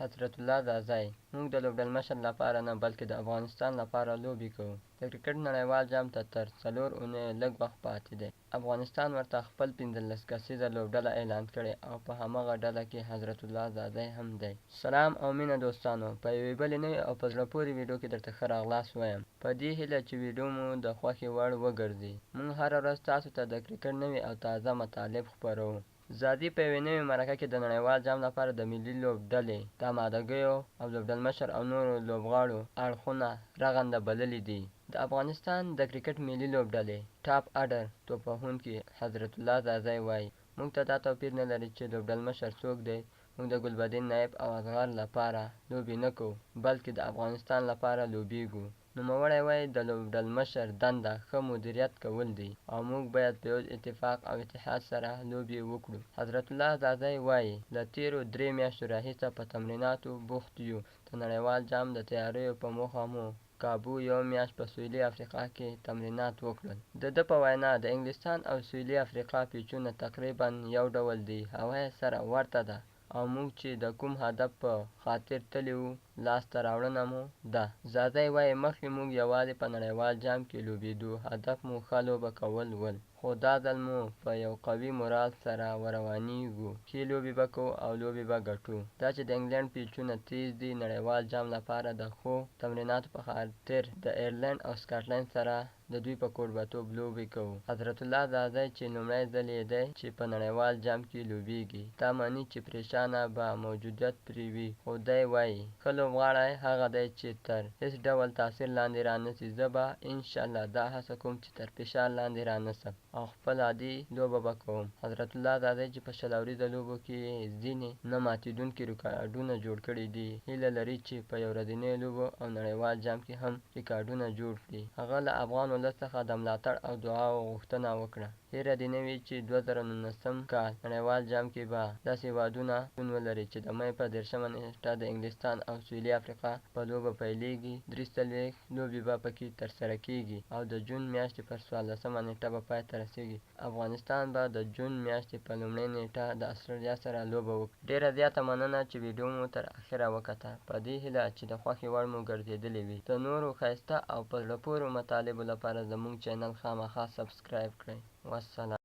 حضرت الله ځاځی، موږ د لوبډلمشر لپاره نه، بلکې د افغانستان لپاره لوبې کوو. د کرکټ نړیوال جام ته تر څلور اونیو لږ وخت پاتې دی. افغانستان ورته خپل 15 کسیزه لوبډله اعلان کړې او په همغه ډله کې حضرت الله ځاځی هم دی. سلام او مینه دوستانو په یوې بلې نوې او په زړه پورې ویډیو کې درته ښه راغلاست وایم. په دې هیله چې ویډیو مو د خوښې وړ وګرځي. موږ هره ورځ تاسو ته د کرکټ نوي او تازه مطالب خپروو. ځاځي په یوې نوې مرکه کې د نړیوال جام لپاره د ملي لوبډلې د امادګیو او لوبډلمشر او نورو لوبغاړو اړخونه رغنده بللي دي. د افغانستان د کرکټ ملي لوبډلې ټاپ اډر توپوهونکی حضرت الله ځاځی وايي، موږ ته دا توپیر نه لري چې لوبډلمشر څوک دی، موږ د ګلبدین نایب او اصغر لپاره لوبې نه کوو، بلکې د افغانستان لپاره لوبېږو. نوموړی وايي، د لوبډلمشر دنده ښه مدیریت کول دي او موږ باید په یو اتفاق او اتحاد سره لوبې وکړو. حضرت الله ځاځی وايي، له تېرو درې میاشتو راهیسه په تمریناتو بوخت یو، د نړیوال جام د تیاریو په موخه مو کابو یوه میاشت په سویلي افریقا کې تمرینات وکړل. د ده په وینا، د انګلستان او سویلي افریقا پیچونه تقریباً یو ډول دي، هوا یې سره ورته ده او موږ چې د کوم هدف په خاطر تللي وو، لاسته راوړنه مو ده. ځاځی وايي، مخکې موږ یوازې په نړیوال جام کې لوبېدو، هدف مو ښه لوبه کول ول، خو دا ځل مو په یو قوي مورال سره ورروانېږو، ښې لوبې به کوو او لوبې به ګټو. دا چې د انګلنډ پیچونه تېز دي، نړیوال جام لپاره د ښو تمریناتو په خاطر د ایرلنډ او سکاټلنډ سره د دوی په کوربتوب لوبې کوو. حضرت الله ځاځی چې لومړی ځل یې دی چې په نړیوال جام کې لوبېږي، دا مني چې پرېشانه به موجودیت پرې وي، خو دی وايي، ښه لوبغاړی هغه دی چې تر هېڅ ډول تاثیر لاندې رانه شي، زه به ان شاءالله دا هڅه کوم چې تر فشار لاندې رانه شم او خپله عادي لوبه به کوم. حضرت الله ځاځی چې په 20 اوریزه لوبو کې یې ځینې نه ماتېدونکي ریکارډونه جوړ کړي دي، هیله لري چې په یو ورځنیو لوبو او نړیوال جام کې هم ریکارډونه جوړ کړي. هغه له افغان ولس څخه د ملاتړ او دعاوو غوښتنه وکړه. هېره دې نه وي چې 2019 کال نړیوال جام کې به لس هېوادونه شتون ولري چې د مۍ په 30مه نېټه د انګلستان او سویلي افریقا په لوبه پیلېږي، 43 لوبې به پکې ترسره کېږي او د جون میاشتې پر 14مه نېټه به پای ته رسېږي. افغانستان به د جون میاشتې په لومړۍ نېټه د اسټرالیا سره لوبه وکړي. ډېره زیاته مننه چې ویډیو مو تر اخره وکته. په دې هیله چې د خوښې وړ مو ګرځېدلې وي. د نورو ښایسته او په زړه پورو مطالبو لپاره زموږ چینل خامخا سبسکرایب کړئ. والسلام.